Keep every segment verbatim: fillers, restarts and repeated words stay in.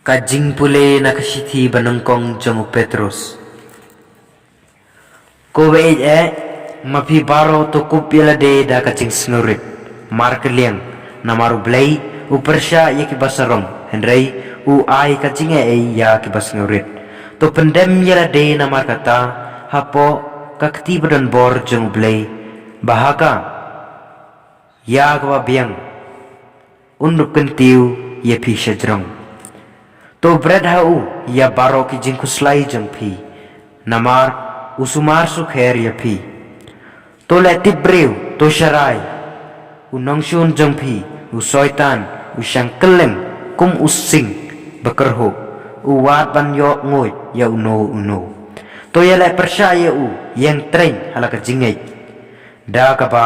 Ka jingpule na ka shithi ba nyngkong jong u Petros. Ko ba ïeit eh, ma phi baroh to kup ïa lade da ka jingsngewrit markylliang, namar u Blei u pyrshah ïa ki ba sarong, hynrei u ai ka jingaiei ïa ki ba sngewrit. To pyndem ïa lade namar kata hapoh ka kti ba donbor jong u Blei, ba ha ka ïa kaba biang un kyntiew ïa phi shajrong. To bret ha u ïa baroh ki jingkhuslai jong phi, namar u sumar sukher ïa phi. To leh tip briew, to sharai u nongshun jong phi, u Soitan, u shang kylleng kum u sing ba kyrhuh, u wad ban ïoh nguid ïa uno uno. To ïaleh pyrshah ïa u ïeng treiñ ha la ka jingngeit, da kaba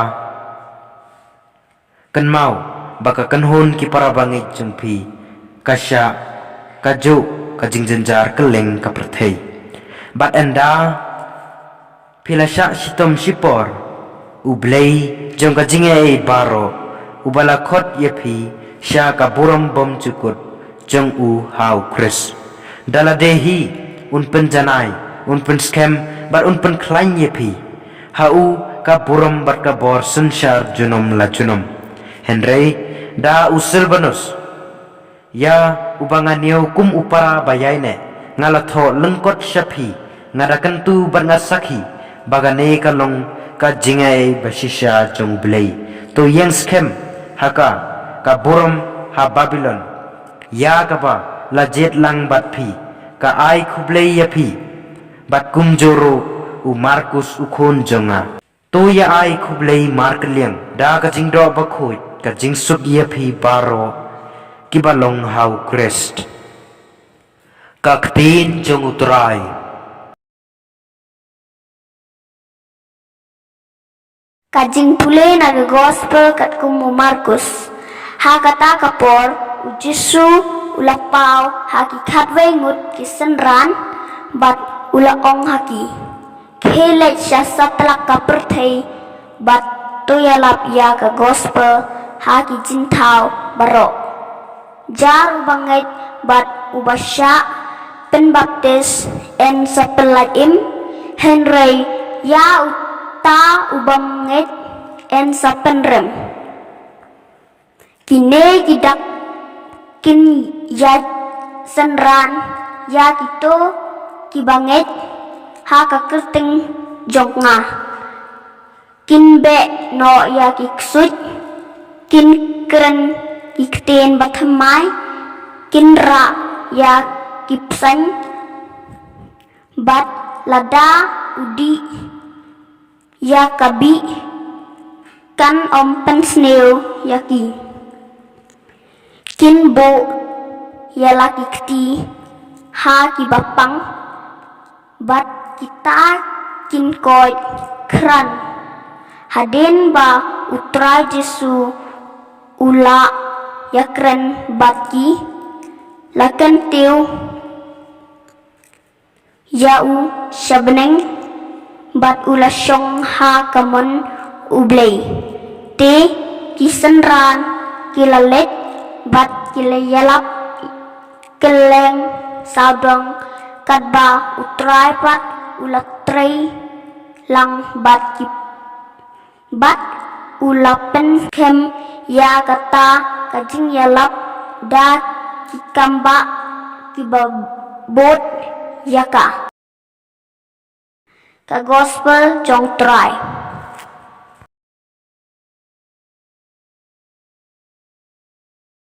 kynmaw ba ka kynhun ki para bangeit jong phi ka shah kajuh ka jingjynjar kylleng ka pyrthei. Bad ynda phi la shah shitom shipor, u Blei jong ka jingaiei baroh, uba la khot ïa phi sha ka burom bymjukut jong u ha u Khrist, da lade hi un pynjanai, un pynskhem bad un pynkhlaiñ ïa phi. Ha u ka burom bad ka bor synshar junom la junom. Hynrei da u Silbanus, ïa uba nga ñiew kum u para ba ïaineh, nga la thoh lyngkot sha phi, nga da kyntu bad nga sakhi ba kane ka long ka jingaiei ba shisha jong u Blei. To ïeng skhem ha ka, ka burom ha Babilon, ïa kaba la jied lang bad phi, ka ai khublei ïa phi, bad kumjuh ruh u Markus u khun jong nga. To ïa ai khublei markylliang da ka jingdoh bakhuid ka jingsuk ïa phi baroh kiba long ha u Khrist. Ka ktien jong u Trai. Ka jingpule na ka gospel katkum u Markus. Ha kata ka por, u Jisu u la paw ha ki khatwei ngut ki synran, bad u la ong ha ki: Khie leit sha satlak ka pyrthei, bad to ïalap ïa ka gospel ha ki jingthaw baroh. Jar uba ngeit bad uba shah pynbaptis yn sa pynlait im, hynrei ïa uta uba ngeit yn sa pynrem. Kine ki dak kin ïa synran ïa kito kiba ngeit ha ka kyrteng jong nga. Kin beh noh ïa ki ksuid, kin kren ki ktien bathymmai, kin rah ïa ki bseiñ, bad lada u dih ïa ka bih, kan ym pynsniew ïa ki. Kin buh ïa la ki kti ha kiba pang, bad kita kin koit khran. Hadien ba u Trai Jisu u la ïakren bad ki, la kyntiew ïa u sha bneng, bad u la shong ha ka mon u Blei. Te ki synran ki la leit bad ki la ïalap kylleng sawdong, katba u Trai pat u la trei lang bad ki. Bad u la pynskhem ïa kata ka jingïalap da ki kambah kiba bud ïa ka. Ka gospel jong u Trai.